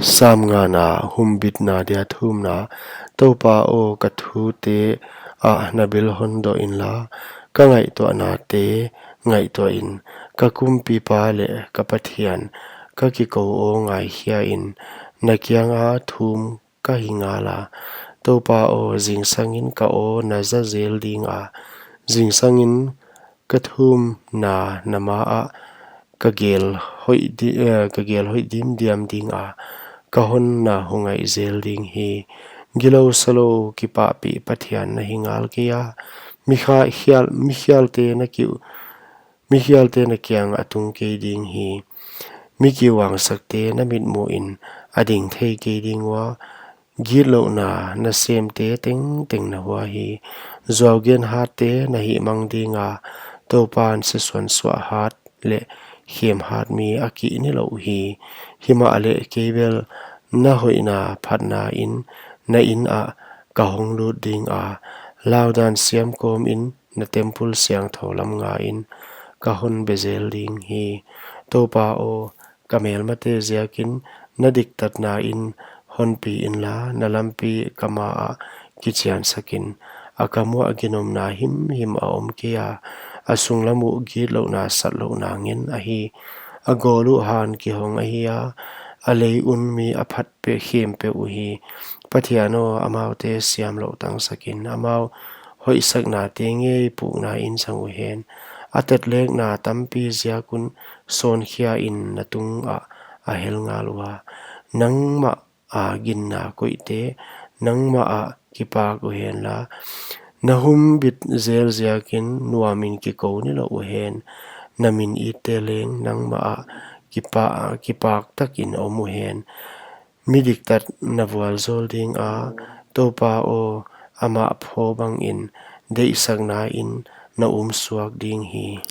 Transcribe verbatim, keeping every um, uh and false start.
Sam ngana humbitna dia thumna. Toupa aw, ka thute ah na bil hon doh inla, ka ngaihtuahnate ngaihtuahin. Ka Kumpipa leh ka Pathian, ka kikou aw, ngaikhia in, na kianga thum ka hi ngala. Toupa aw, zingsangin ka aw na za zel dinga, zingsangin ka thumna na maah ka gel hoih di-, eh, ka gel hoih dimdiam dinga, ka honna hong ngaih zel ding hi. Gilou salou kipahpih Pathian na hi ngal kei a, mi kha-, khial, mi khialte na ki-, mi khialte na kiang a tung kei ding hi. Mi kiuangsakte na mitmuhin a ding thei kei ding ua, gitlouhna nasemte tengteng na hua hi. Zuaugen hatte na hihmang dinga, Toupan sisuan suah hat leh khem hat mi a kih nilouh hi. Himahleh kei bel na hoihna phatna in na in ah ka hong lut dinga, laudan siam kawmin na temple siangthou lam ngain ka hon be zel ding hi. Toupa aw, ka melmate ziakin na diktatna in honpi inla, na lampi ka maah kichiansakin. A kam uah ginomna himhim a om kei a, a sunglam uh gitlouhna satlouhna ngen ahi. A gawl uh han kihong ahi a, a lei un mi a phat peh khempeuh uhi. Pathian aw, amaute siamlouh tangsakin, amau hoihsaknate ngei pukna in sang uhen. A tetlekna tampi ziak un sawnkhia in na tungah a hel ngal ua. Nangmah a ginna koihte nangmah ah kipak uhenla, na humbit zel ziakin nuamin kikou nilouh uhen. Na min itte leng nangmah ah kipa-, kipak takin om uhen. Mi diktat na vualzawl dinga, Toupa aw, amah phaw bangin deihsakna in na um suak ding hi.